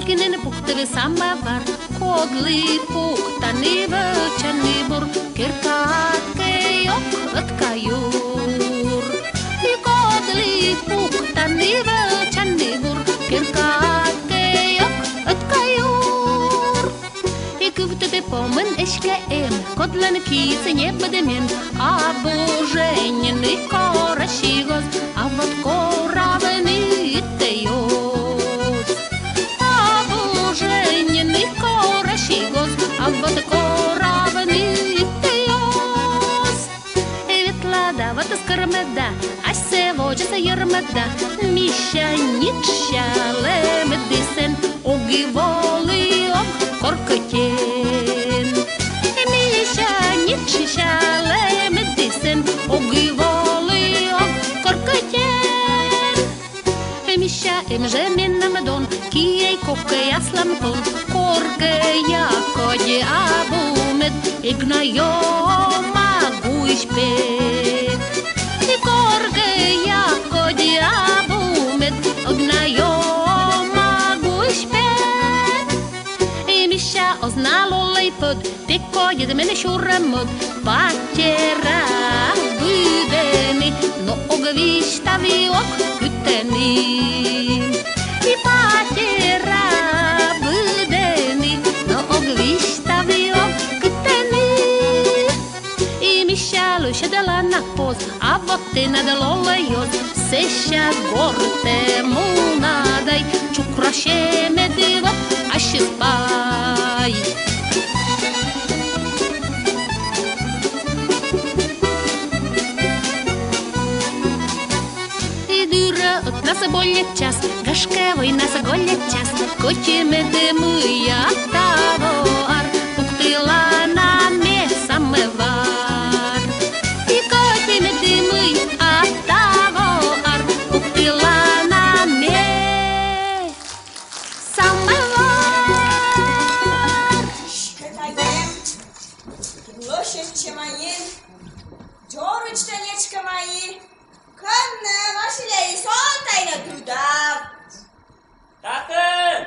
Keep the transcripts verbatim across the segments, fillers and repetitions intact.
Кинэн пуктывлі самӧвар, кодлы пуктан и вӧчан и бур, керкаыд кӧ ог, ӧтка юр. И кодлы пуктан и вӧчан и бур, керкаыд кӧ ог, ӧтка юр. И кывтыд помын эськӧ эм, кодлӧн киыс небыдӧмӧн, абу жӧ нин и корасигоз, а вот коравны ӧд тэ ёз. Абу жӧ нин и корасигоз, а вот коравны ӧд тэ ёз. Ветлӧ да, вот скӧрмӧда, асьсӧ водзӧ йӧрмӧда, мися нитша лэм дінсӧн, ог и волы ог коркӧтӧн. Мися нитша лэм дінсӧн, ог и волы ог коркӧтӧн. Мися, эм жӧ менам дон, киӧй кокӧй аслам тон, коркӧя кодь абу мед, эг на ёма гуысь пет. И коркӧя кодь абу мед, эг на ёма гуысь пет. И мися, оз на лолӧй пӧд, пекодьыд менӧ сюрӧмыд, патераӧ быдӧны, но ог висьтав и ог кытӧны. И патераӧ быдӧны, но ог висьтав и ог кытӧны. И мися, лӧсьӧдала на поз, а вот тэнад лолӧй оз, сэсся гортӧ мунад ай, чукрасьӧ медводз ассьыс пай. И дыр ӧтнас больӧчас, гашкӧ, войнас гольӧчас, кӧть мед мый, а таво ар пуктыла на ме самӧвар. И кӧть мед мый, а таво ар пуктыла на ме самӧвар. Кӧтаем, лӧсьӧдчӧма нин, дзоридзтӧ нетшкӧма и. Кӧн нӧ, Василей, со тайӧ тыдав? Татӧн!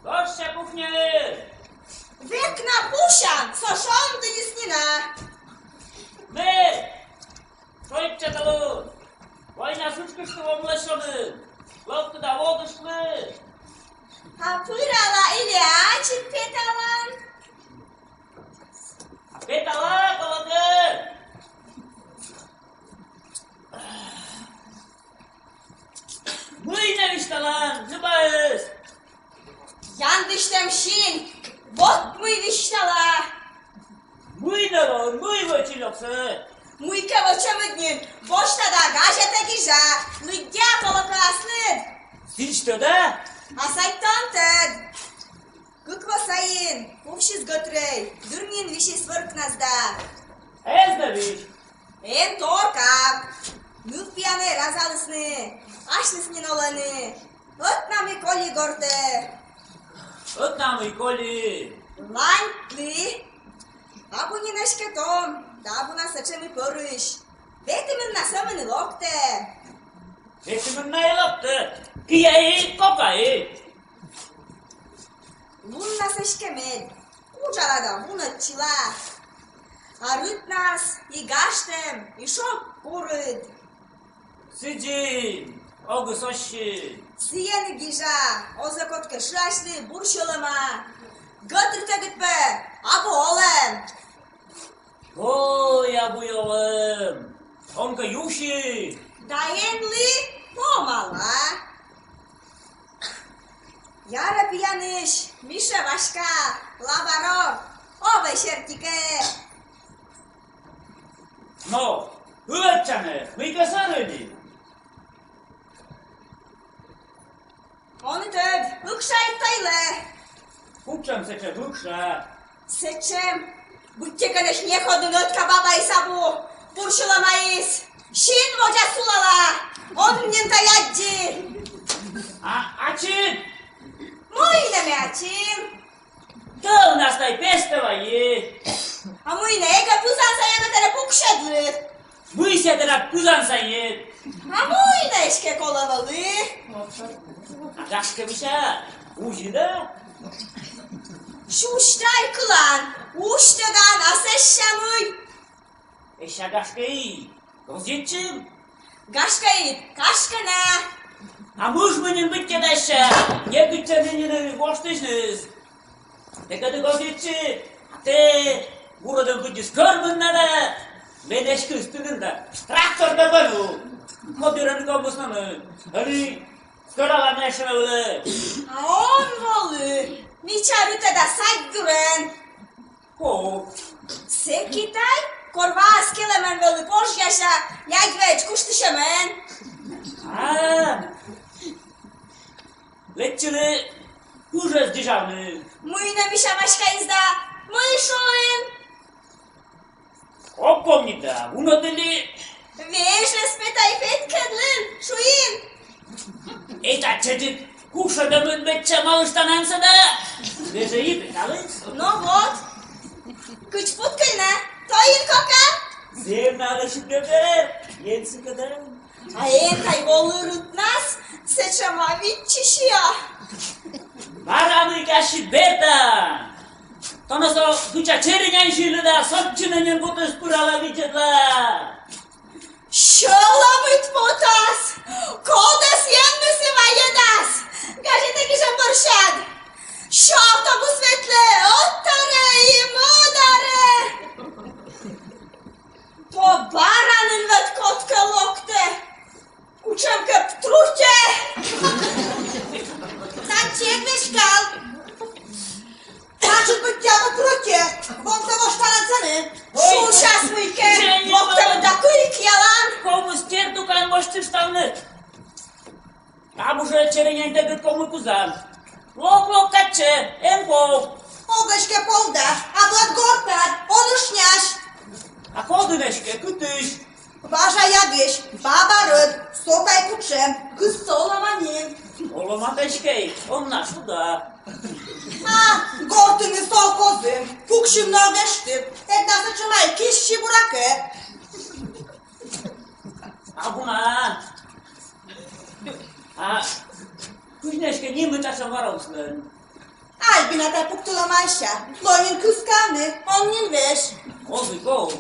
Гожся кухняын! Век на пусян, со шонді нин на. Мед! Шойччӧ талун! Война сутшкышты вомлӧ шонын. Локтыда водыштлы. А пырала или ачыд петалан? Петала, колӧкӧ! Мый нӧ висьталан, Любаыс? Яндысьтӧм син, вот мый висьтала. Мый нӧ, мый вӧчин оксаыд? Мыйкӧ вӧчӧмыд нин, босьта да газетӧ гижа, лыддя, колӧкӧ, аслыд. Сідз тӧда? А садьтӧ он тӧд. Кык во сайын пувсис гӧтрӧй, дыр нин висис вӧркнас да. Эз нӧ висьт. Эн торкав. Нывпиянӧй разалісны, асьныс нин олӧны. Ӧтнам и коли гортӧ. Ӧтнам и коли. Ланьтлі. Абу нин эськӧ том, да абу на сэтшӧм и пӧрысь. Ветымын на сӧмын и локтӧ. Ветымын на и локтӧ. Киа и, кока и. Луннас эськӧ мед, кужала да вунӧдчыла. А рытнас и гажтӧм, и шог курыд. Сідзи, огыс оссьы. Сійӧн и гижа, оз-ӧ кодкӧ шыасьлы бур сьӧлӧма. Гӧтртӧгыд пӧ абу олӧм. Ой, абу олӧм. Он кӧ юси. Да энлы помала. Яра пиянысь, Миша, Васька, лаборант, овӧ серти кӧ. Но, ылӧдчаныс, мыйкӧ сӧрыны. Он и тӧд, ыкша и тӧйлӧ. Кутшӧм сэтшӧм ыкша? Сэтшӧм, быттьӧкӧ нӧшта некод нин ӧтка бабаыс абу, бур сьӧлӧмаыс. Син водзас сулала, он нин тай аддзы. А ачыд? Мый нӧ ме ачым? Тӧвнас тай пестӧ вайи. А мый нӧ, эгӧ пызан сайӧ тэнӧ пуксьӧдлі? Мый сійӧ тэнад пызан сайын? А мый нӧ эськӧ колӧ вӧлі? А гашкӧ, мися, Узьыда? Сюсь тай кылан, усьтӧдан, а сэсся мый? Эсся, гашкӧ и, гозъетчим? Гашкӧ и, гашкӧ на. А мыж ме нин быттьӧ да эсся, некытчӧ ме нин воштысьныс. Тэ кӧть гозъетчы, а тэ гурӧдӧн быдди скӧрмыд на да, ме эськӧ ыстынын да, трактор да бӧну. Кодырӧн ковмис на, ӧні скӧралан на эшшӧ на вылӧ. А он волы, мича рытӧда садьгырӧн. Ко? Сэки тай, кор ваас келӧмӧн вӧлі пожъяса, ядьвӧч куштысьӧмӧн. А, лэччылі пыжӧс дзижавны. Мый нӧ мича паськаыс да, мый шуин? Ог помнит да, уна тӧлі. Вежлӧ, пӧ тай петкӧдлін, шуин. Эй, татчӧдз кушӧдӧмыд быттьӧ малыштан ансӧ да. Вежӧ и петаліс. Но вот. Кыдз путкыльны, то ин кока. Зэв на лӧсьыд пӧ, ен сыкӧдӧ. А эн тай волы рытнас, сэтшӧма виччысьӧ. Бара мыйкӧ ассьыд бертан. Тонӧ со кыдзи черинянь сьылі да, сотчыны нин кутіс пырала видзӧдлас. Сьӧлӧмыд потас, кодӧс енмыс вайӧдас, газетӧ гижӧм бӧрсяд. Сё автобус ветлӧ, ӧтарӧ и мӧдарӧ. То бара нин вед кодкӧ локтӧ. Кутшӧмкӧ птрутьӧ. Татчӧ эг веськал. Татшӧм быттьӧ птрутьӧ. Вонтӧ вошталан сэні. Ой, шусяс мыйкӧ. Воктӧмыд да кыйкъялан. Ковмис тер тукан воштышталны. Абу жӧ черинянь тӧгыд ковмы пызан. Лок, лок татчӧ, эн пов. Ог эськӧ пов да, абу ӧд гортад, он ышнясь. А кодын эськӧ, кытысь? Важаядысь, баба рӧд, со тай кутшӧм, кыскӧ олӧма нин. Олӧма эськӧ, он на шуда. А, гортын и совхозын, пуксьыны ог эштыд, эг на сэтшӧма и кисси, буракӧ. Абу на. А кыдз нӧ эськӧ нимыд татшӧм вараыслӧн? Альбина тай пуктылӧмаӧсь, лои нин кыскавны, он нин весь. Оз и ков.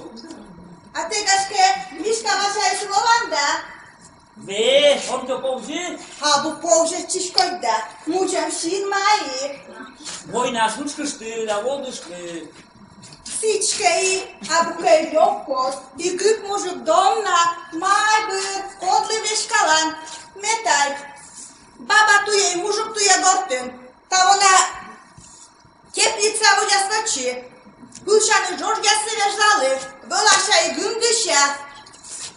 А тэ, гашкӧ, Мишка Васяыс лован да? Весь, он кӧ повзьӧ? Абу повзьӧ, чишкодь да, мудзӧм синмаӧсь. Войнаас ытшкыштны да волыштны. Сідзкӧ и, абу кӧ и лёк оз, и кык мужик дон на, Майбыр, кодлы веськалан, ме тай. Баба туйӧ и мужик туйӧ гортын. Таво на теплица водзас вӧчи. Пывсян и джоджъяссӧ вежлалі, вӧлася и гындыся.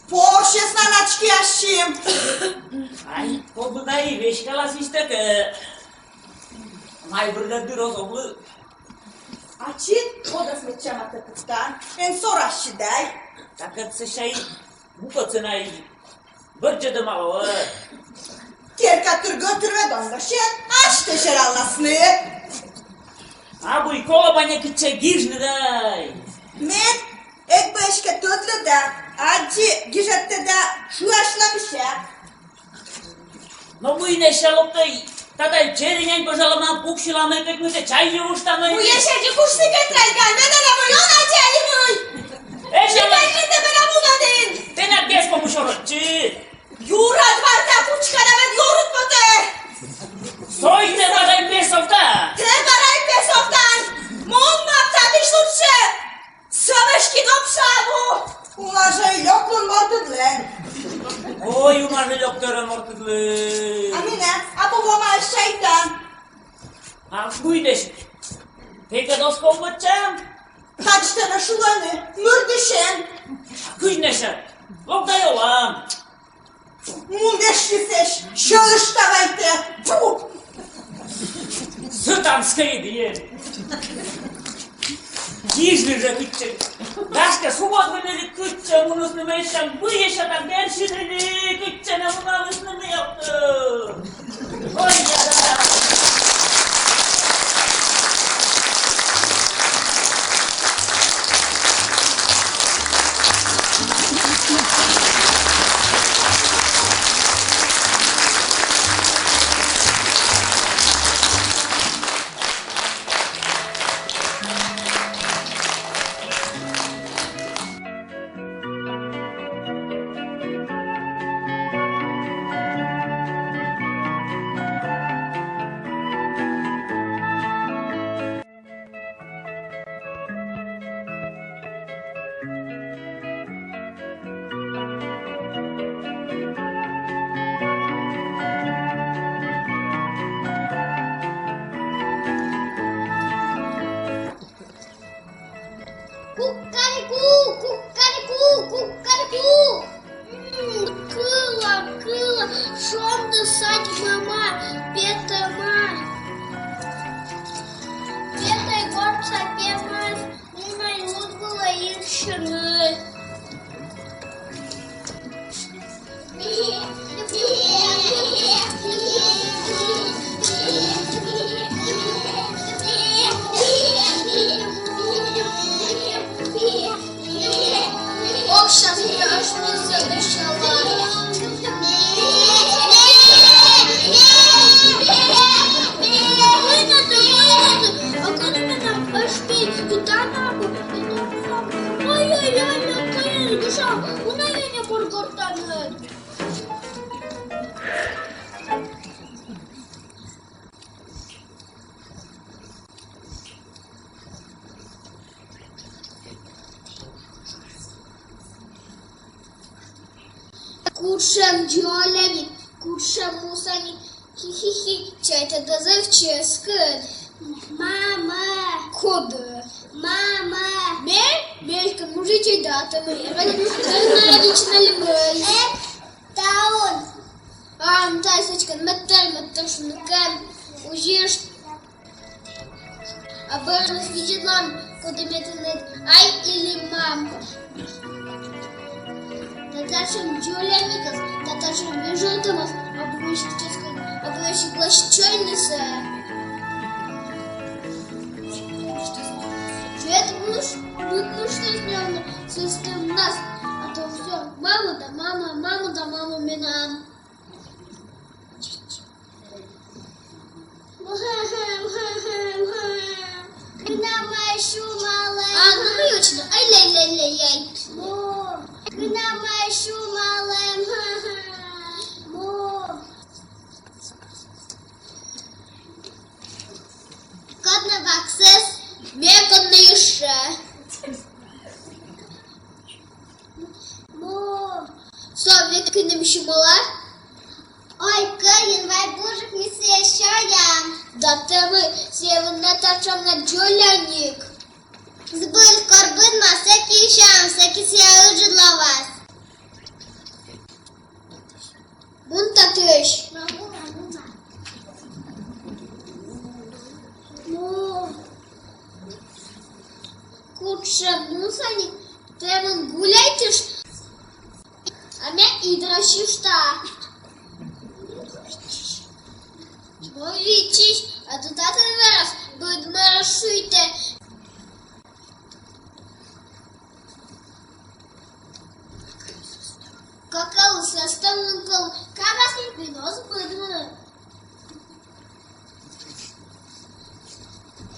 Порсьӧс на начки ассьым. Ай, кодлы на и веськалас, висьтӧг. Майбыр дыр оз овлы. Ачыд кодӧс медся матӧ пыктан, эн сорасьы дай. Так ӧд сэсся и мукӧдсӧ на и бӧрддьӧдӧма вӧлі. Керка тыр гӧтыр вед он лӧсьӧд, асьтӧ сераласны. Абу и колӧ некытчӧ гижны дай. Мед эг бы эськӧ тӧдлы да, аддзи гижӧдтӧ да шыасьлӧмыся. Но мый нӧ сэсся локтӧ, татай черинянь пӧжалӧма, пуксьылӧма, кӧть мыйкӧ чай юыштам. Мый сэсся дзик уж сыкӧд райган, медана мый он аддзы али мый. Эсся. Читайтӧ менам унадін. Тэнад бес помощь орӧдчы. Юрад варта пучкана, мед ёрыд потӧ. Сой тэ бара и песовтан. Тэ бара и песовтан. Мон мам татысь лучше. Сӧмын эськӧ копшалу. Уна жӧ и лёк лун мортыдлӧн. Ой, уна жӧ лёк тӧрӧ мортыдлӧн. А менӧ абу вомаӧсь шайтан. А кыдз нӧ эськӧ? Тэ кӧ дос ков быдтан? Татчӧ тэнӧ шулӧны, мырдысьӧн. А кыдз нӧ эськӧ? Лок дай олам. Мун вешйысӧсь, сьӧлышта вай тэ. Тьфу! Сатанскӧй идея. Гижны жӧ кытчӧ. Гашкӧ, суводлыны кытчӧ, мунісны мешан, выйыса там герсьыны кытчӧ, на муналісны меоктӧ. Ой, я, да, да. Кукареку, кукареку, кукареку. М, кыла, кыла, шонді садьмама, петӧма. Петӧй гортса пемӧс, мунӧй лун вылӧ ирсьыны. Ох, щас я аж не забежала. Ой-ой-ой, ой-ой-ой, ой-ой-ой, ой-ой-ой, ой-ой-ой, ой-ой-ой, ой-ой-ой, ой-ой-ой, ой-ой-ой, ой-ой-ой, ой-ой-ой, ой-ой-ой, ой-ой-ой. Кутшӧм дзоляник, кутшӧм мусаник, хи-хи-хи, чайтӧ да зэв чӧскыд. Мама! Коді? Мама! Ме? Ме эськӧ мужичӧй да, тэ мый, эрвелӧ, эрвелӧ, эрвелӧ. Э, таун! А, ну, тай сэтчӧ, мед тэ, мед тэ шуны кӧ, узьышт. А бӧрыныс видзӧдлам, коді ме тэнад, ай или мам. Да татшӧм дзоляникыс, да татшӧм вежонтӧмыс, абу вӧсяс чӧскыд, абу вӧсяс чойнысӧ. Чует, муш, муш, муш, сӧстӧмнас, а то всё, мама да мама, мама да мама менам. Кынам ай сюмалӧ. А, ну и точно. Ай-яй-яй-яй-яй. Мо. Кынам ай сюмалӧ. Мо. Код на ваксис. Ме код на ещё. Мо. Со, ме кынам сюмала. Ой, кӧин, вай бур ӧд ми сійӧс сёям. Да тэ мый, сійӧ вӧлі на татшӧм на дзоляник. Збыль, кор быдмас, сэки сёям, сэки сійӧ ыджыдлавас. Мун татысь. Мо. Кутшӧм мусаник, тэ мун гуляйтыштан, а ме идрасьышта. Мо виччысь, а то татӧн верӧс быдмӧрӧс шуитӧ. Кокӧлыс эстӧн мункӧ, кабасник виноз быдмыны.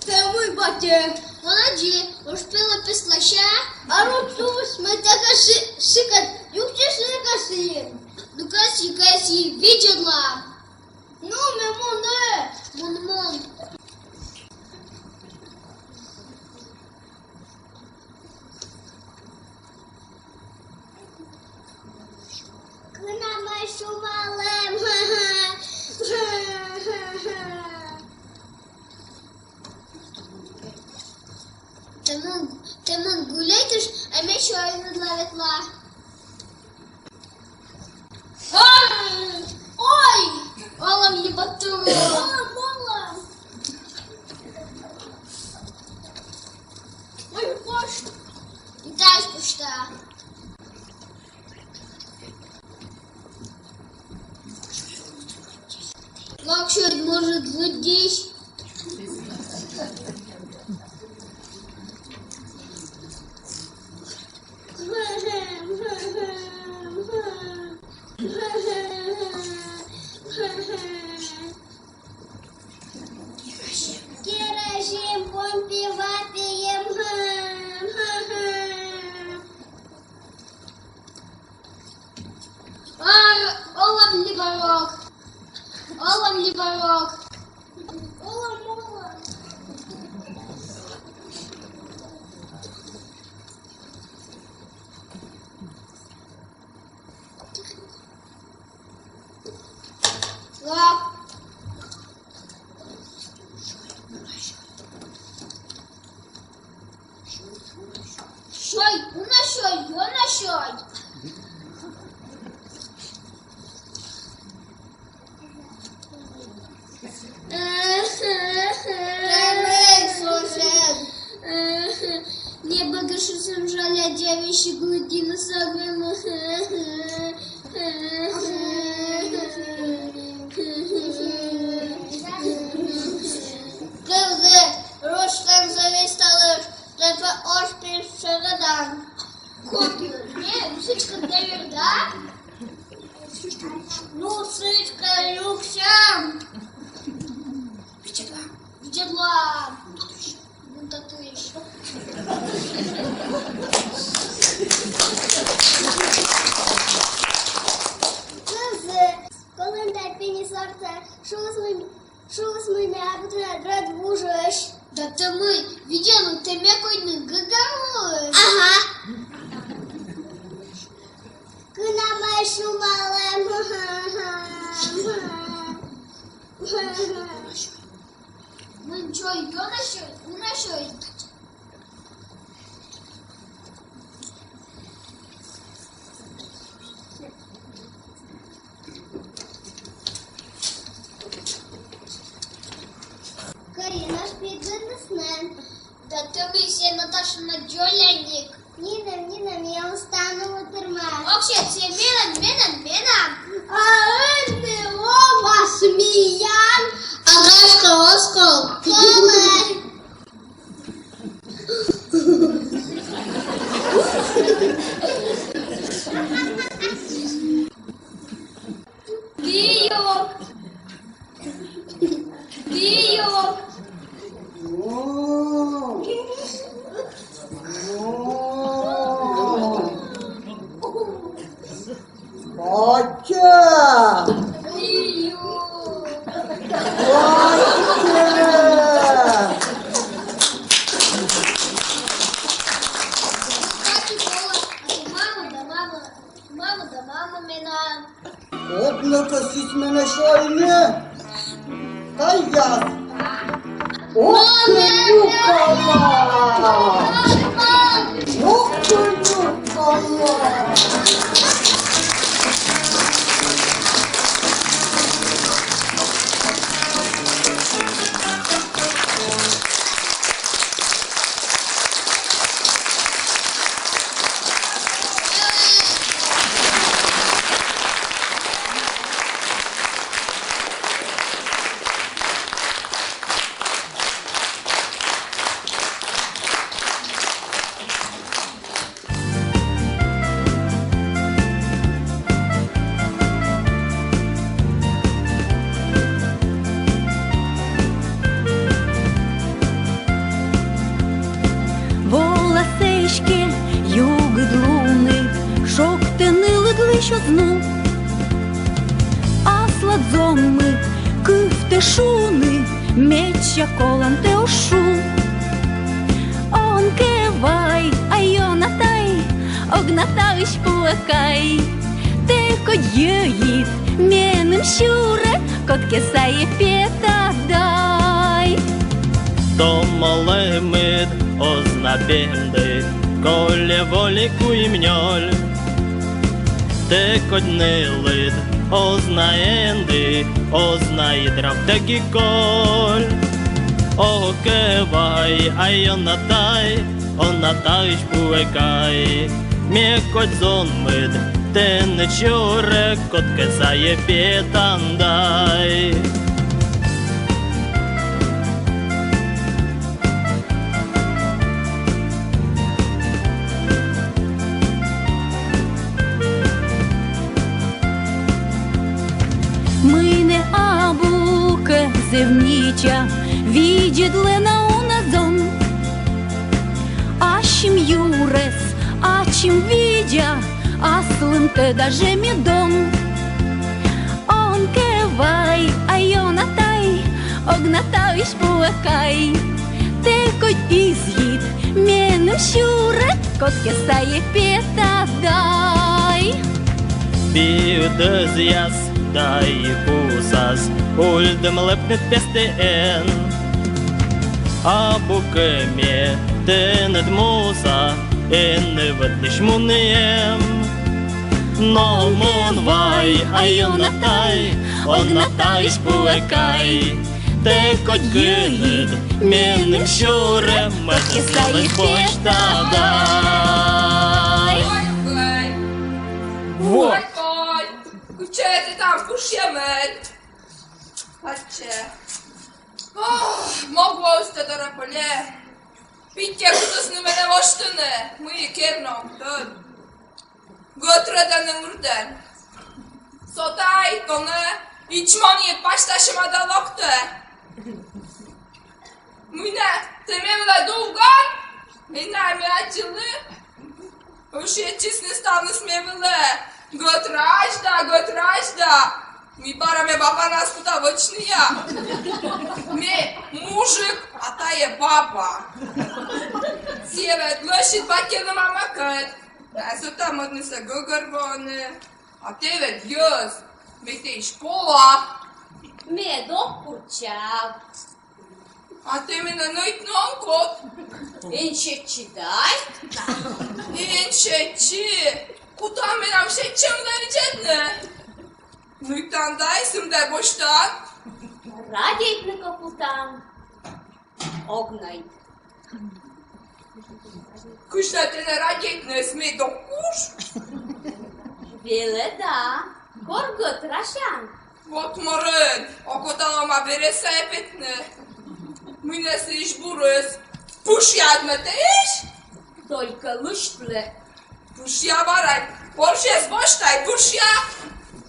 Тэ мый, батьӧ? Мон аддзи, ош пелӧ пес лӧся. А рут тувыс мый тэкӧд шы-, шыкӧд, юксьы шыкӧд сійӧ. Ну, кӧсйы, кӧсйы, видзӧдлам. Ну, ме муна. Мун, мун. Кынам ай сюмалӧ. Тэ мун, тэ мун гуляйтыштан, а ме сёйны ветла. Ой! Ой! Олӧм либӧ тыр. Олӧм, олӧм. Ой, кош. И тайӧс куштӧ. Лок сьӧд, может, лыддьысь. Керосин помпа вапием. А, олӧм либӧ рок. Олӧм либӧ рок. Сёй, уна сёй, ёна сёй. Тӧмыт, сусед. Небӧгысь шусьӧм жаля, дзявиси глыдина сагмем. Кывзы, рушкем зависталыш, тӧпӧ ош пиш шӧрӧдан. Кот, не, сычка, да верда? Ну, сычка, люксям. Видела. Видела. Вон тату ещё. Кызы, колын тай пини сорта, шуыс мый, шуыс мый ме абутына град вужысь. Да тӧмыт, видела, тэ ме койны гыгалуыс. Ага. Кынам ай шумалем. Мын чой ёна сёй, уна сёй. Карина шпигын снен. Да тӧмыт, сійӧ Наташалӧн дзоляник. Нинӧм, нинӧм, я устану тырмас. Вообще, сійӧ менам, менам, менам. А ӧні лоас миян. А гашкӧ, оз кол? Колӧ. Виюк! Виюк! Батя! Виюк! Батя! Мама да мама, мама да мама менам. Однако сись менӧ сёйны. Каяс. Ох, ты, Люкала! Ох, ты, Люкала! Волас эськӧ югыд луныс, шогтӧ нылыдлысь оз ну. Аслад зонмыд кывтӧ шуны, медся колантӧ оз шу. Он кӧ вай, а ёна тай, ог на таысь пуӧ кай. Тэ кодь йӧйыд меным сюрӧ, кодкӧ сайӧ петан дай. Томалӧмыд оз на пемды, кольӧ воли куим-нёль. Тэ кодь нылыд, оз на энды, оз на и драв тӧг и коль. Ог кӧ вай, а ёна тай, он на таысь пуӧ кай. Ме кодь зонмыд тэныд сюрӧ, кодкӧ сайӧ петан дай. Мый нӧ абу кӧ зэв нича, видзӧдлӧ на уна зон. Ассьым юрӧс ачым видза, аслым тӧда жӧ медон. Он кӧ вай, а ёна тай, ог на таысь пуӧ кай. Тэ кодь изйыд меным сюрӧ, кодкӧ сайӧ петан дай. Би дӧзъяс да и пусас, ульдӧм лӧпньыд пестӧ эн. Абу кӧ ме тэныд муса, Эн ӧвӧтлысь мунем, но мун вай, а ёна тай, ог на тайысь пуэ кай. Тэ коть кӧ лыд меным сюрӧм, мӧд кислалысь босьтадай. Ой, ой. Вот. Ой, ой. Куче ты там пушъямӧн. Аче. Ох, мог воыстӧ дорӧ пӧльӧ. Питьӧ кутісны менӧ воштыны, мый кернок тӧд. Гӧтрӧдӧны урдӧн. Со тай, тонӧ ичмоньыд пасьтасьӧма да локтӧ. Мый нӧ, тэ ме вылӧ довган? Ме на ме аддзылі. Ӧшъятчисны ставныс ме вылӧ. Гӧтрась да, гӧтрась да. Ми бара ме бабанас кута вӧчныя. Ме мужик, а тайӧ баба. Сійӧ ӧд лӧсьыд батьӧдлӧма мекӧд. Найӧ сӧта мӧднысӧ гӧгӧрвоӧны. А тэ ӧд йӧз. Ме тэысь пола. Ме ог курчав. А тэ менӧ нӧйтны он кут? Эн сетчы дай. Эн сетчы. Кутан менам сетчӧмлы видзӧдны. Нӧйтан дай, сымда босьтан. Радейтны кӧ кутан, ог нӧйт. Кыдз нӧ тэнӧ радейтныс, мед ог куш? Велӧда, кор гӧтрасян. Вот морӧн, окота лоӧма верӧс сайӧ петны. Мый нӧ сыысь бурыс? Пышъяд нӧ тэысь? Только лысьтлы. Пышъя, барань, порсьӧс босьтай, пышъя.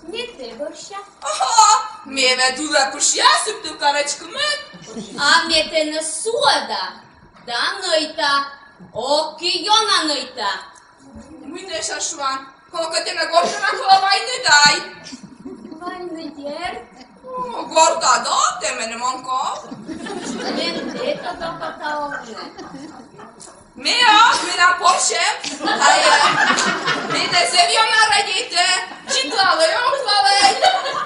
Ме тэ босьта. Ага, ме вед улӧ пышъя, сыптывка рӧчкымӧн. А ме тэнӧ суӧда да нӧйта. Ок и ёна нӧйта. Мый нӧ сэсся шуан? Колӧкӧ, тэнӧ гортана колӧ вайны дай. Вайны, дерт. О, гортад-ӧ тэ меным он ков? Эн тэ тодӧ, кӧть овны. Ме ог, менам порсьӧм. Ай, ме тэ зэв ёна радейтӧ. Житлалӧ, ог валӧ.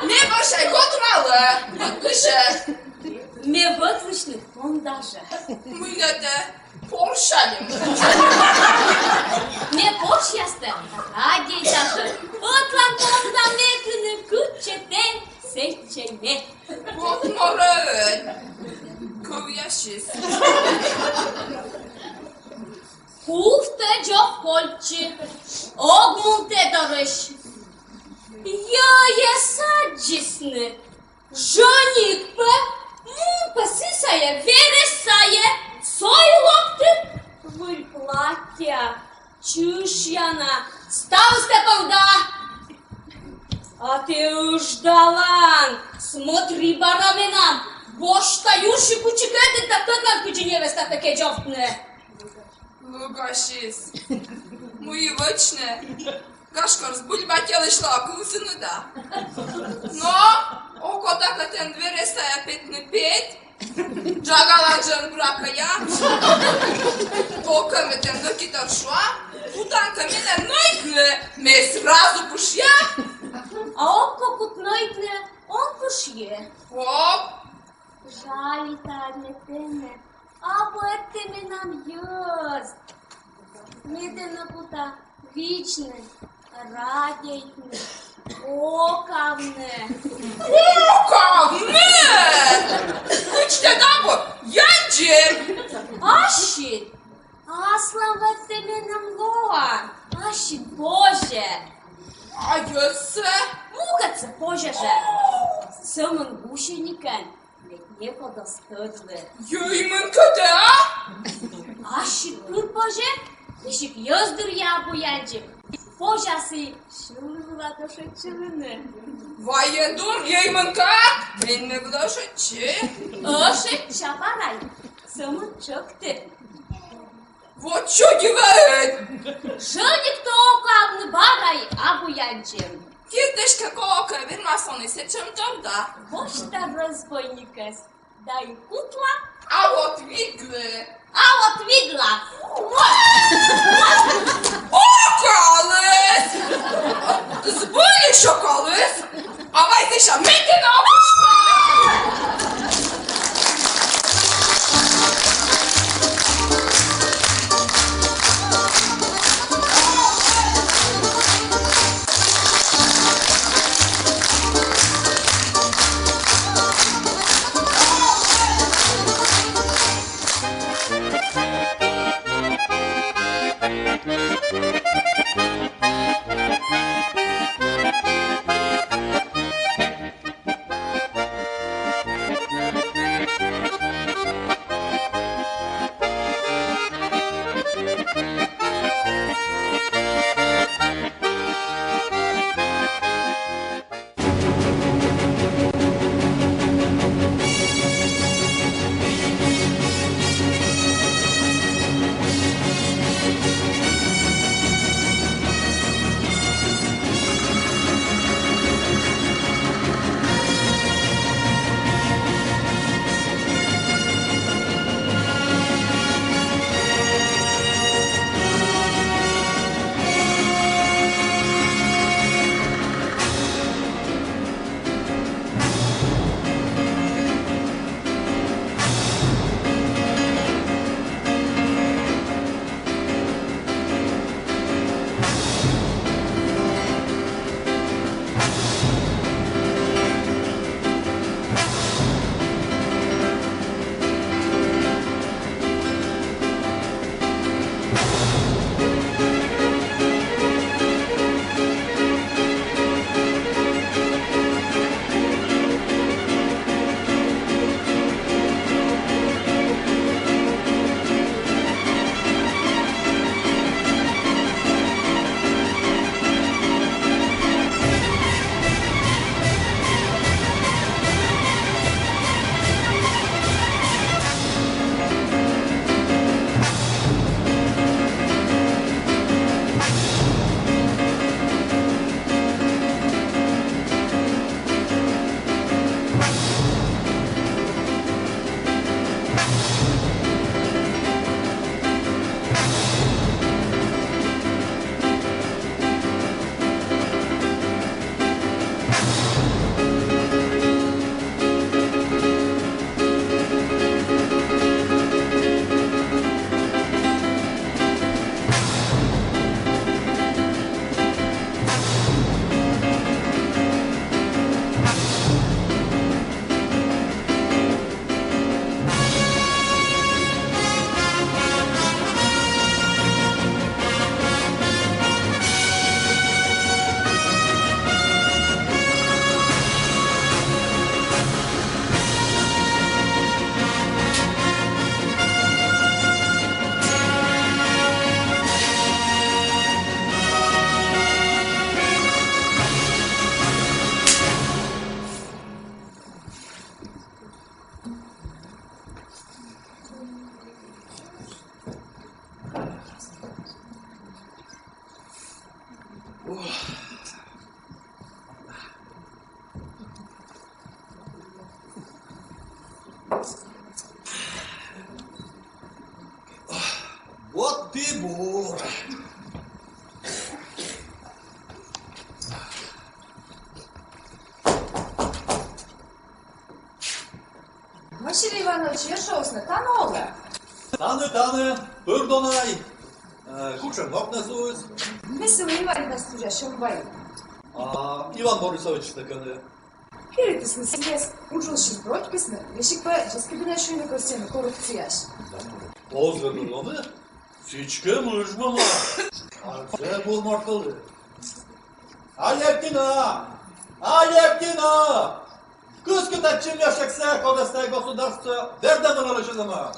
Ме босьта, готралӧ. Вот кыдзи. Ме вӧтлысьны пондажӧ. Мый нӧ тэ порсяньыс? Ме порсьястӧ радейта жӧ. Ӧтлаын понда ветлыны, кытчӧ тэ, сэтчӧ ме. Вот морӧн. Кӧвъясыс. Кувтӧдз ог кольччы, ог мун тэ дорысь. Йӧйӧс аддзисны. Жӧник пӧ, мун пӧ сы сайӧ, верӧс сайӧ, со и локтіс. Выль платтьӧ, чышъяна, ставыс тэ понда. А тэ ыждалан, смотри, бара менам, босьта юрси кучикӧд да тӧдлан, кыдзи невестатӧ кедзовтны. Лӧгасис. Мый вӧчны? Гашкӧ, збыль батьлысь лоӧ кывзыны да. Но, окота кӧ тэн верӧс сайӧ петны, пет. Джагалан жӧ эн, буракӧ, я. Колӧкӧ, ме тэн нӧкитор шуа. Кутан кӧ менӧ нӧйтны, ме сразу пышъя. А ог кӧ кут нӧйтны, он пышйы. Ог. Жалита ме тэнӧ. Абу ӧд тэ менам йӧз. Ме тэнӧ кута видзны, радейтны, окавны. Окавны! Кыдз тэ абу яндзим? Ассьыд. Аслам ӧд тэ менам лоан. Ассьыд позьӧ. А йӧзсӧ? Мукӧдсӧ позьӧ жӧ. Сӧмын гусеникӧн. Мед некод оз тӧдлы. Йӧй мыйкӧ тэ, а? Ассьыд пыр позьӧ, весиг йӧз дырйи абу яндзим. Позяс и сьылі вылад ӧшӧдчывны. Вай эн дур, йӧй мыйкӧ, эн ме вылӧ ӧшӧдчы. Ӧшӧдча, барань, сӧмын тшӧктыд. Вот чудивӧ ӧд! Жӧниктӧ окавны, барань, абу яндзим. Тирдысь кӧ, колӧкӧ, вермас он и сэтшӧмтор да. Босьта разбойникӧс да и кутла. А вот видлы. А вот видла. Вот. Вот. Окаліс! Збыльысь окаліс! А вай сэсся ме тэнӧ ог куш. Вот ты бур. Василий Иванович Ершовыс тані олӧ? Тані, тані, пыр дона. Э, кутшӧм ногнас сійӧ? Ме сылы инвалиднас кузя сьӧм вайи. А Иван Борисовичыс кӧні? Керитісны сійӧс, уджалысь бродкисны, весиг пӧ дзескыдінӧ шуны кӧсйӧны коррупцияысь. Оз вермы лоны, сідзкӧ мыжмӧма. А зэв бур морт вӧлі. Алевтина! Алевтина! Кыскы татчӧ мешӧксӧ, кодӧс тайӧ государство вердӧмӧн вӧлі сетӧма.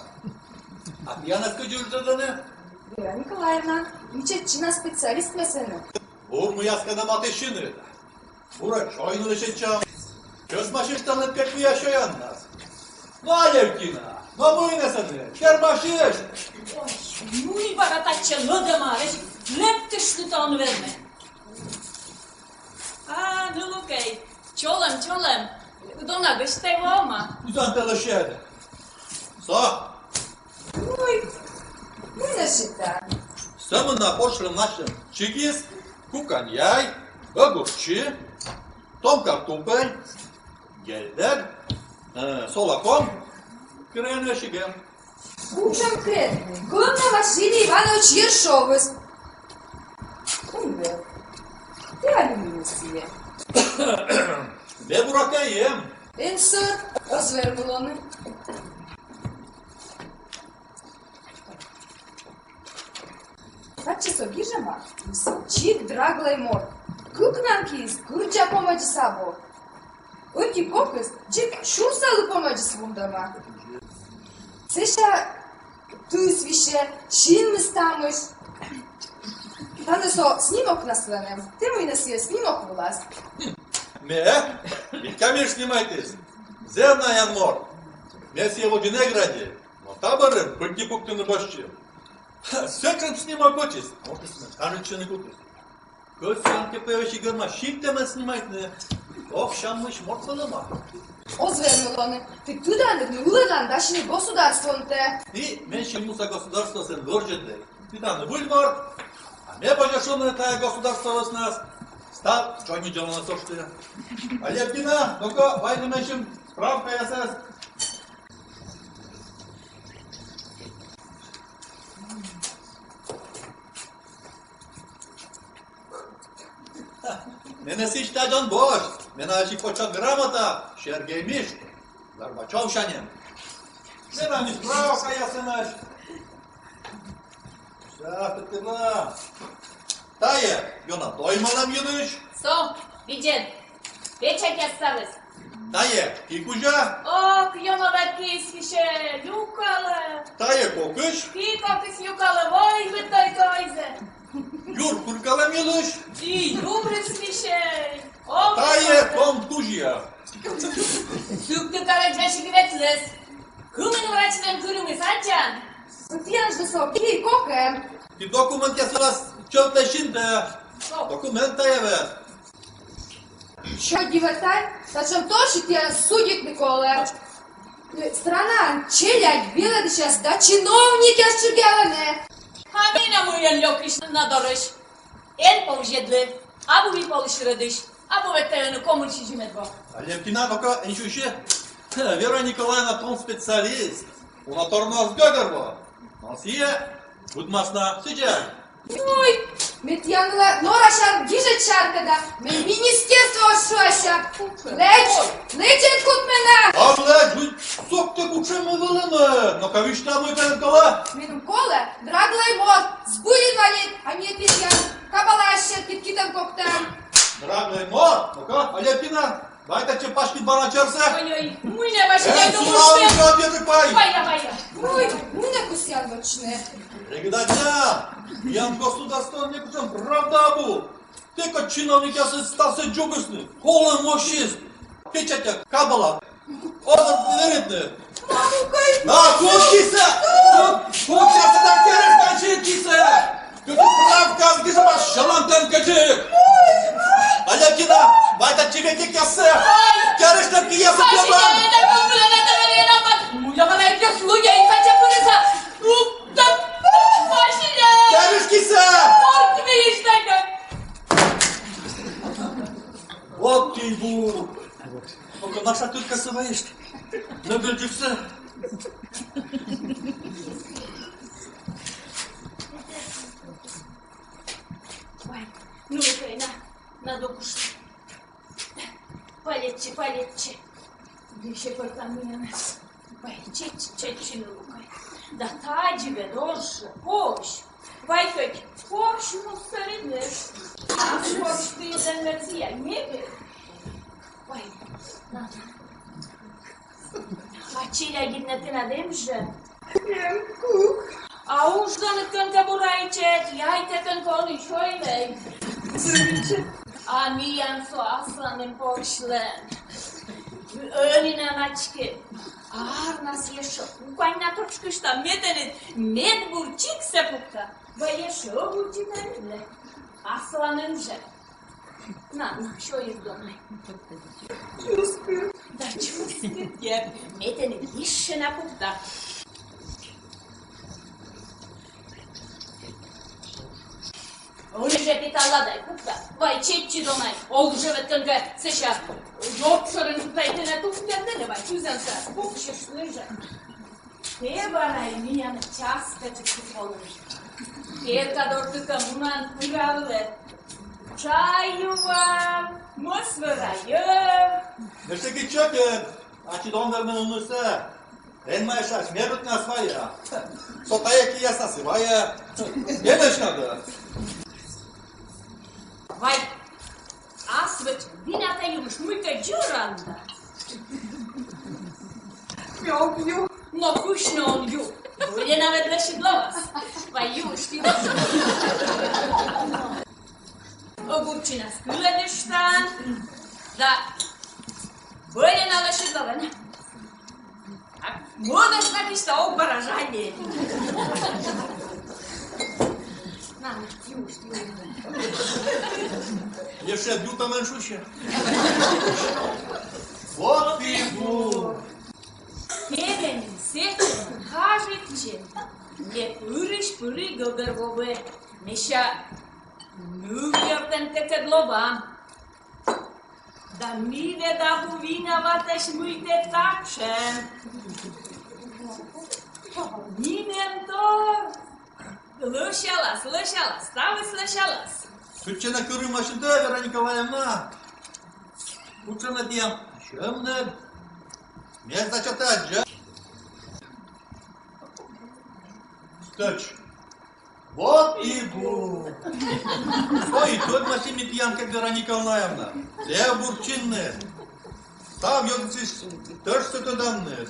А тіянӧс кыдзи уджалӧны? Вера Николаевна, ичӧт чина специалист ме сэні. Бур муяскӧд матыстчыны. Бура чой нуӧдчам. Чӧсмасьышталӧ пӧ кыяс чойӧннас. Но, Алевтина, но мый нӧ сэні, серпасьыштӧ. Ой, ну и бара татчӧ лӧдӧма, весиг лэптыштны он вермы. А, ну, лукӧй, чолӧм, чолӧм. Дона гӧсьт тай воӧма. Кутшӧм тӧлысь. Со. Ой, мый нӧ сэтӧн? Сӧмын на пошлӧм начӧн: чигис, кукань яй, огурчи, том картупель, гельдер, э, сола ком, крен весиг. Кутшӧм крен? Главнӧй Василий Иванович Ершовыс. Ум вӧв. Тэ али мый нӧ сійӧ? Ме, буракӧ, эм. Эн сӧр, оз вермы лоны. Чисо гижӧма, чик драглӧй морт. Кыкнан киыс кырӟа помӧдзыс абу. Ӧти-кокыс дзик сюрсалы помӧдзыс вундӧма. Сэсся тыс висьӧ, синмыс тамысь. Тані со снимокнас лоӧны. Тэ мый на сійӧ снимок вылас? Ме? Витька Миш снимайтіс. Зэв наян морт. Ме сійӧ водзын эг ради. Но та бӧрын пыдди пуктыны босьтчи. Сэтшӧм снимок вӧчис, мортыс мед кажитчыны кутіс. Кӧсъян кӧ пӧ весиг верма сиктӧмӧн снимайтны, ог сяммысь морт вӧлӧма. Оз вермы лоны, тэ тыдалӧ, мый ылӧдлан дасьны государствонтӧ. И менсьым муса государствоыс эн вӧрзьӧдлӧй. Тэ тані выль морт, а ме позьӧ шуны, тайӧ государство вӧснаыс став чойнидзалана сошты. Алевтина, ну-ка, вай менсьым справкаясӧс. Менӧ сідз тадз он босьт, менам ачыд почёт грамота, Сергей Миш, Горбачёв сяньӧн. Менам и справкаяс эмӧсь. Щас, петырла. Тайӧ ёна доймалӧм йылысь. Со, видзӧд, печатьяс ставыс. Тайӧ ки кузя. Ок, ёна вӧлі киыс висьӧ, люкалӧ. Тайӧ кокысь. Ки кокысь люкалӧ, вой быттьӧ тойзӧ. Юр куркалӧм йылысь. И юрыс висьӧ. Ок. Тайӧ ком тузья. Сыктык арӧдз весиг ветліс. Кымын врачлӧн кырымыс, аддзан? Тіян жӧ со ки кокӧн. Ки документъяс вылас чӧвтӧй синтӧ. Со. Документ тайӧ вӧлі. Сё дивӧ тай, татшӧм торсьыс тіянӧс судитны колӧ. Странаын челядь велӧдысьяс да чиновникъяс чирдалӧны. А менам мыйӧн лёкысь на дорысь? Эн повзьӧдлы, абу ми полысь рӧдысь, абу ветлӧй ӧні комын сизимӧд во. Алевтина, ну-ка, эн сюсь. Вера Николаевна, том специалист. Уна тор на оз гӧгӧрво. Но сійӧ быдмас на, сідзи. Ой, ме тіянлы норасян гижӧдсянка да, ме министерствоӧ шуасян. Лэдз, лэдз эн кут менӧ. Ог лэдз, лэдз, сокта кутшӧм ме вӧлӧма. Но-ка, висьтав, мый тэнӧ колӧ. Меным колӧ драглӧй морт, збыль инвалид, а не тіян кабалаяс серти китӧн-коктӧн. Драглӧй морт, ну-ка, Алевтина. Вай татчӧ паськыд бара черсӧ. Ой-ой, мый нӧ, Вася, эн сулав, ветлы пай. Вая, вая. Ой, мый нӧ кӧсъян вӧчны. Регыд аддзан, миян государствоын некутшӧм правда абу. Тэ кӧть чиновникъясыс ставсӧ дзугисны, колӧ мощис. Печатья, кабала. Оз веритны. Мамка! А, кут кисӧ! Кут, кут кисӧ да керыштан сиыд кисӧ! Кыдзи справкаыс гижӧма, сьӧлӧмтӧм кыдзи! Алевтина, вай татчӧ ветлыкъяссӧ! Керыштан кияссӧ! Керыштан кисӧ! Вот ей-богу! Только наша тыркасӧ вайышт. Нӧбӧдзыксӧ. Вай, ну, Украина, надо кушать. Палетчи, палетчи. Дышӧ пӧртам миянӧс. Вай, чеччи, чеччи, ну, лукай. Да тадзи ведь доржӧ, пось. Вай кӧть, пось, ну, сӧридны. А пось, ты, да, мерзия, не бей. Вай, на. А челядьыд нӧ тэнад эм жӧ? Эм, кык. А удждоныд кӧнкӧ бура ичӧт, яйтӧ кӧнкӧ, он и сёймӧй. А миян со асланым порсьлӧн. Ӧні на начки. А арнас ещӧ кукань на тотшкыштам, ме тэныд медбур чиксӧ пукта. Вай ещӧ ог удитӧй. Асланым жӧ. На, на, сёй, донай. Чӧскыд. Да чӧскыд, дерт. Ме тэныд ещӧ на пукта. Ӧні жӧ петала да пукта. Вай чеччи, донай. Ог жӧ ветлӧй кӧ, сэсся ёрт шӧрын кутайтӧны, тупитӧны вай кизӧнсӧ. Пуксьыштлы жӧ. Тэ бара и миян частӧ чукчи колы. Керка дорті кӧ мунан, пыравлы. Чай юам, мӧс вӧра йӧм. Мешки чӧкыд, ачыд он вермы нунысӧ. Эн майшась, ме быднас вая. Со тайӧ кияснас и вая. Ме мешкада. Да. Были на лошадь ловен. А модош на пишта ог баражане. Ещё ютамен шуще. Вот и бу. Пеленин сехтемын кажитчен. Леп ырысь пыри гӧгӧрвоӧ. Мися, нывъявтӧм тэкӧд ловам. Да ми вед абу виноватӧсь, мый тэ татшӧм. Нинӧм тор. Лӧсялас, лӧсялас, ставыс лӧсялас. Сэтчӧ на кӧрымаштӧ, Вера Николаевна. Кутшӧм нӧ тіян сьӧмныд. Ме, значит, аддза. Стӧч. Вот и бу. Со и тӧдмасим ми тіянкӧд, Вера Николаевна. Зэв бур чиннад. Став ёнджыкысь тӧдчӧ тӧданныд.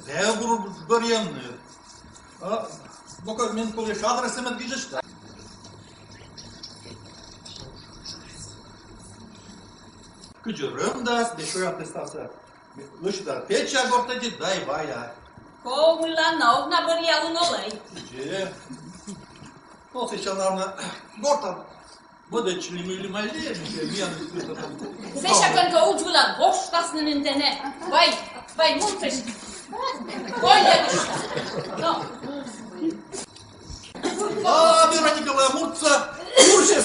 Зэв бур бӧрйӧмныд. А, ну-ка, мен колӧ адресӧмӧд гижышта. Кыдзи рӧмдас, да ещё я представся. Лысьта Петя гортӧдз да и вая. Ковмылан на ог на бӧръя лун олӧй. Где? Ну, сейчас, наверное, гортад. Мӧдӧдчылі мый ли, мый ли, миян. Сэсся кӧнкӧ удж вылад гожтасны нин тэнӧ. Вай, вай, мунтысь. Колльӧдышта. Но. А, Вера Николаевна, муртса, муртса.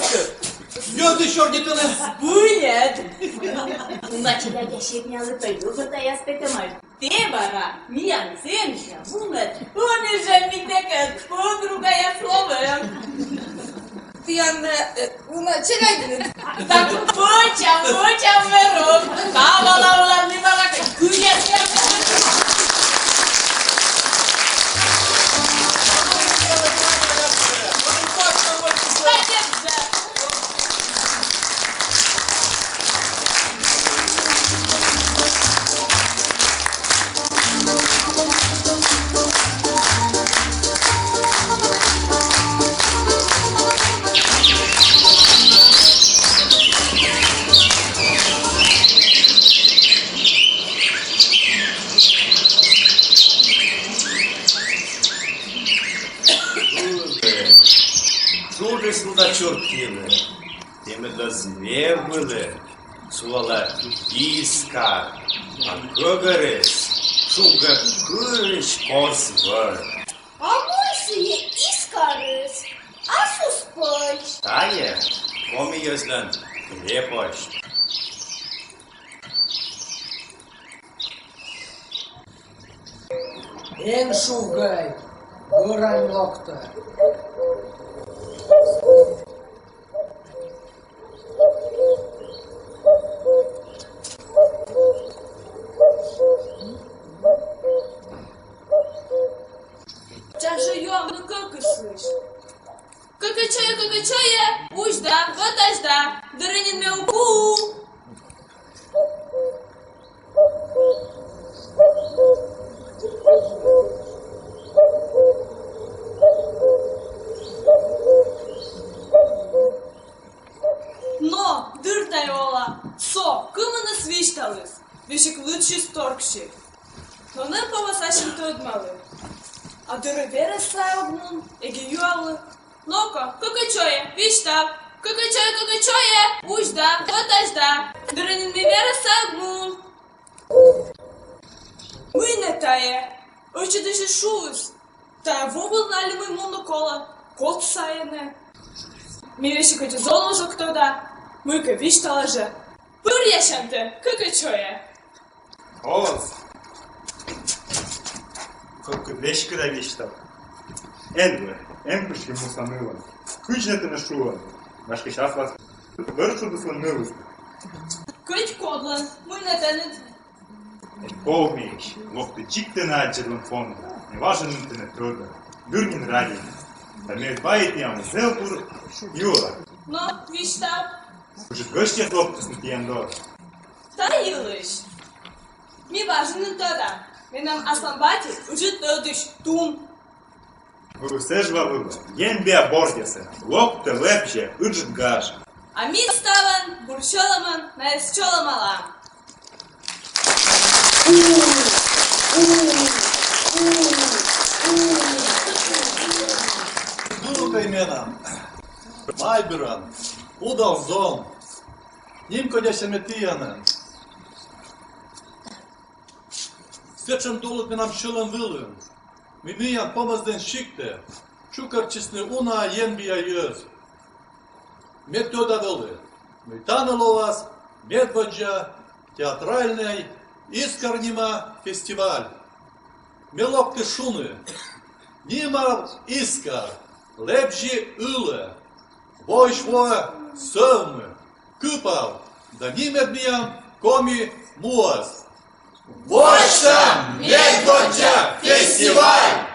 Ёнджыка сёрнитӧны. Збыльысь. Уна челядь, сетнялы, пӧ югӧ тайӧс петӧмаӧсь. Тэ бара миян сэнсьым вунӧд, ӧні жӧ ми тэкӧд подругаяс ловам. Тіян, э, уна челядьныд. Так, вӧчам, вӧчам, Верук. Кавала улад, ми бара кыдзи. Джуджысь луда чуркилы, темыдлӧ змей вылӧ сулалӧ Искар, а гӧгӧрыс шугӧ кырысь корсьӧр. А мый сійӧ Искарыс? Асус пӧч. Тайӧ коми йӧзлӧн крепость. Эн шугӧй, гӧрань локтӧ. Чашӧ юавны кӧкыслысь. Кӧкӧ чойӧ, кӧкӧ чойӧ, узь да, вӧтась да, дырӧ нин ме уг у. Но, дыр тайӧ ола, со кымыныс висьталіс, весиг лыдсис торксьы. Но нӧ пӧ вӧсасьӧм тӧдмалы. А дырӧ верӧс сайӧ ог мун, эгӧ юалӧ. Но-ко, кӧкӧ чойӧ, висьтав. Кӧкӧ чойӧ, кӧкӧ чойӧ, узь да, вӧтась да, дырӧ нин ме верӧс сайӧ ог мун. Мый нӧ тайӧ? Ӧтчыдысь шуис, тайӧ во вылын али мый мунны колӧ, код сайӧ нӧ. Ме весиг ӧти зонлысь ог тӧда, мыйкӧ висьтала жӧ. Пӧръясянтӧ, кӧкӧ чойӧ. Оз. Кодкӧ веськыда висьтав. Эн вӧв, эн пышйы муса нылӧн. Кыдз нӧ тэнӧ шуӧны? Гашкӧ, час вылас бӧр шудыслӧн нылыс. Кӧть кодлӧн, мый нӧ тэныд. Эн ковмиысь, локті дзик тэнӧ аддзӧдлыны понда. Ме важӧн нин тэнӧ тӧда. Дыр нин радейта. Да ме вайӧ тіянлы зэв бур юалӧм. Но, висьтав. Ыджыд гӧсьтъяс локтісны тіян дорӧ. Та йылысь. Ме важӧн нин тӧда. Менам аслам бать ыджыд тӧдысь, тум. Вывсӧ жӧ ва вылӧ, енбиа бордъясӧн, локтӧ, лэбзьӧ ыджыд гаж. А ми ставӧн бур сьӧлӧмӧн найӧс чолӧмалам. Вылӧ тай менам майбыран, удал зон, нимкодясьӧм ме тіянӧн. Сэтшӧм долыд менам сьӧлӧм вылын, мый миян Помӧсдін сиктӧ чукӧртчисны уна енбиа йӧз. Ме тӧда вӧлі, мый тані лоас медводдза театральнӧй «Искар» нима фестиваль. Ме локті шуны: нимав «Искар», лэбзьы ылӧ, воысь воӧ сӧвмы, кыпав да нимӧд миян коми муӧс. Восьтам медводдза фестиваль!